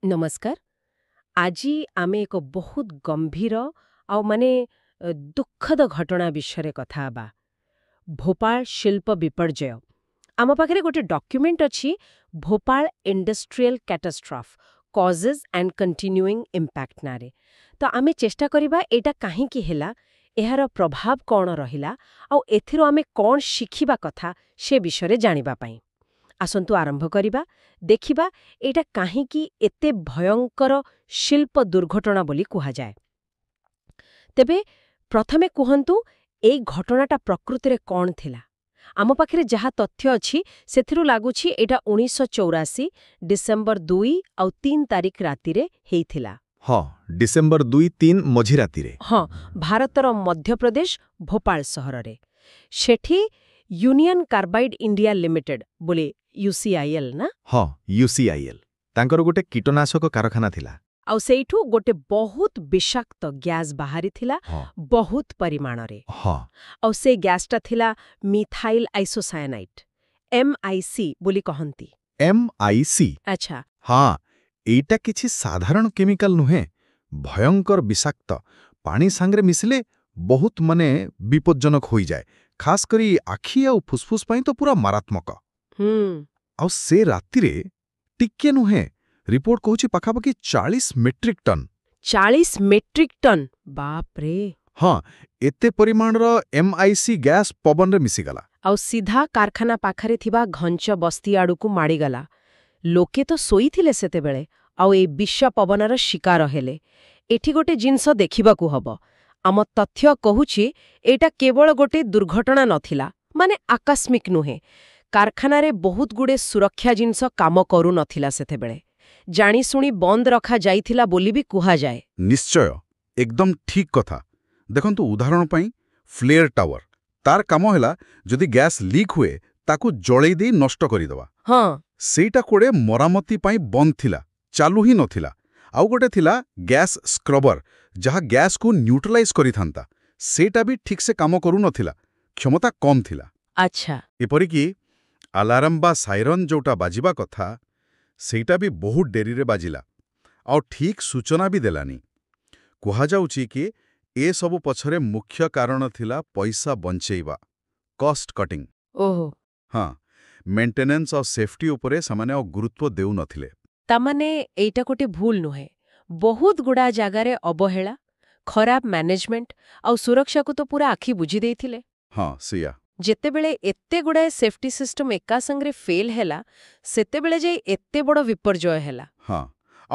ନମସ୍କାର। ଆଜି ଆମେ ଏକ ବହୁତ ଗମ୍ଭୀର ଆଉ ମାନେ ଦୁଃଖଦ ଘଟଣା ବିଷୟରେ କଥା ହେବା, ଭୋପାଳ ଶିଳ୍ପ ବିପର୍ଯ୍ୟୟ। ଆମ ପାଖରେ ଗୋଟେ ଡକ୍ୟୁମେଣ୍ଟ ଅଛି, "Bhopal Industrial Catastrophe: Causes and Continuing Impact" ନାଁରେ। ତ ଆମେ ଚେଷ୍ଟା କରିବା ଏଇଟା କାହିଁକି ହେଲା, ଏହାର ପ୍ରଭାବ କ'ଣ ରହିଲା ଆଉ ଏଥିରୁ ଆମେ କ'ଣ ଶିଖିବା କଥା, ସେ ବିଷୟରେ ଜାଣିବା ପାଇଁ। ଆସନ୍ତୁ ଆରମ୍ଭ କରିବା, ଦେଖିବା ଏଇଟା କାହିଁକି ଏତେ ଭୟଙ୍କର ଶିଳ୍ପ ଦୁର୍ଘଟଣା ବୋଲି କୁହାଯାଏ। ତେବେ ପ୍ରଥମେ କୁହନ୍ତୁ, ଏଇ ଘଟଣାଟା ପ୍ରକୃତିରେ କ'ଣ ଥିଲା? ଆମ ପାଖରେ ଯାହା ତଥ୍ୟ ଅଛି, ସେଥିରୁ ଲାଗୁଛି ଏଇଟା 1984 ଡିସେମ୍ବର 2 ଆଉ 3 ତାରିଖ ରାତିରେ ହେଇଥିଲା। ହଁ, ଡିସେମ୍ବର 2-3 ମଝିରାତିରେ। ହଁ, ଭାରତର ମଧ୍ୟପ୍ରଦେଶ ଭୋପାଳ ସହରରେ। ସେଠି ୟୁନିୟନ କାର୍ବାଇଡ୍ ଇଣ୍ଡିଆ ଲିମିଟେଡ୍ ବୋଲି, ୟୁସିଆଇଏଲ୍ ନା? ହଁ, ୟୁସିଆଇଏଲ୍। ତାଙ୍କର ଗୋଟେ କୀଟନାଶକ କାରଖାନା ଥିଲା। ଆଉ ସେଇଠୁ ଗୋଟେ ବହୁତ ବିଷାକ୍ତ ଗ୍ୟାସ୍ ବାହାରିଥିଲା, ବହୁତ ପରିମାଣରେ। ଆଉ ସେ ଗ୍ୟାସ୍ଟା ଥିଲା ମିଥାଇଲ୍ ଆଇସୋସାୟାନାଇଟ୍, ଏମ୍ଆଇସି ବୋଲି କହନ୍ତି। ଏମ୍ଆଇସି। ହଁ, ଏଇଟା କିଛି ସାଧାରଣ କେମିକାଲ ନୁହେଁ। ଭୟଙ୍କର ବିଷାକ୍ତ। ପାଣି ସାଙ୍ଗରେ ମିଶିଲେ ବହୁତ ମାନେ ବିପଜ୍ଜନକ ହୋଇଯାଏ। ଖାସ କରି ଆଖି ଆଉ ଫୁସଫୁସ ପାଇଁ ତ ପୁରା ମାରାତ୍ମକ। ଆଉ ସେ ରାତିରେ ଟିକେ ନୁହେଁ, ରିପୋର୍ଟ କହୁଛି ପାଖାପାଖି 40 ମେଟ୍ରିକ୍ ଟନ୍। 40 ମେଟ୍ରିକ୍ ଟନ୍, ବାପରେ! ହଁ, ଏତେ ପରିମାଣର ଏମ୍ଆଇସି ଗ୍ୟାସ୍ ପବନରେ ମିଶିଗଲା। ଆଉ ସିଧା କାରଖାନା ପାଖରେ ଥିବା ଘଞ୍ଚ ବସ୍ତି ଆଡ଼କୁ ମାଡ଼ିଗଲା। ଲୋକେ ତ ଶୋଇଥିଲେ ସେତେବେଳେ ଆଉ ଏଇ ବିଷ ପବନର ଶିକାର ହେଲେ। ଏଠି ଗୋଟେ ଜିନିଷ ଦେଖିବାକୁ ହବ। ଆମ ତଥ୍ୟ କହୁଛି, ଏଇଟା କେବଳ ଗୋଟେ ଦୁର୍ଘଟଣା ନଥିଲା, ମାନେ ଆକସ୍ମିକ ନୁହେଁ। କାରଖାନାରେ ବହୁତ ଗୁଡ଼େ ସୁରକ୍ଷା ଜିନିଷ କାମ କରୁନଥିଲା ସେତେବେଳେ। ଜାଣିଶୁଣି ବନ୍ଦ ରଖାଯାଇଥିଲା ବୋଲି ବି କୁହାଯାଏ। ନିଶ୍ଚୟ, ଏକଦମ ଠିକ୍ କଥା। ଦେଖନ୍ତୁ, ଉଦାହରଣ ପାଇଁ ଫ୍ଲେୟର ଟାୱାର। ତାର କାମ ହେଲା ଯଦି ଗ୍ୟାସ୍ ଲିକ୍ ହୁଏ, ତାକୁ ଜଳେଇ ଦେଇ ନଷ୍ଟ କରିଦେବା। ସେଇଟା କୁଆଡ଼େ ମରାମତି ପାଇଁ ବନ୍ଦ ଥିଲା, ଚାଲୁ ହିଁ ନଥିଲା। ଆଉ ଗୋଟେ ଥିଲା ଗ୍ୟାସ୍ ସ୍କ୍ରବର, ଯାହା ଗ୍ୟାସ୍କୁ ନ୍ୟୁଟ୍ରାଲାଇଜ୍ କରିଥାନ୍ତା। ସେଇଟା ବି ଠିକ୍ସେ କାମ କରୁନଥିଲା, କ୍ଷମତା କମ୍ ଥିଲା। ଏପରିକି ଆଲାରାମ ବା ସାଇରନ୍ ଯୋଉଟା ବାଜିବା କଥା, ସେଇଟା ବି ବହୁତ ଡେରିରେ ବାଜିଲା ଆଉ ଠିକ୍ ସୂଚନା ବି ଦେଲାନି। କୁହାଯାଉଛି କି ଏସବୁ ପଛରେ ମୁଖ୍ୟ କାରଣ ଥିଲା ପଇସା ବଞ୍ଚେଇବା, କଷ୍ଟ କଟିଂ। ହଁ, ମେଣ୍ଟେନାନ୍ସ ଆଉ ସେଫ୍ଟି ଉପରେ ସେମାନେ ଆଉ ଗୁରୁତ୍ୱ ଦେଉନଥିଲେ। ତାମାନେ ଏଇଟା ଗୋଟେ ଭୁଲ ନୁହେଁ, ବହୁତ ଗୁଡ଼ା ଜାଗାରେ ଅବହେଳା, ଖରାପ ମ୍ୟାନେଜମେଣ୍ଟ ଆଉ ସୁରକ୍ଷାକୁ ତ ପୁରା ଆଖି ବୁଜି ଦେଇଥିଲେ। ହଁ, ସେଇଆ। ଯେତେବେଳେ ଏତେ ଗୁଡ଼ାଏ ସେଫ୍ଟି ସିଷ୍ଟମ ଏକା ସାଙ୍ଗରେ ଫେଲ୍ ହେଲା, ସେତେବେଳେ ଯାଇ ଏତେ ବଡ଼ ବିପର୍ଯ୍ୟୟ ହେଲା।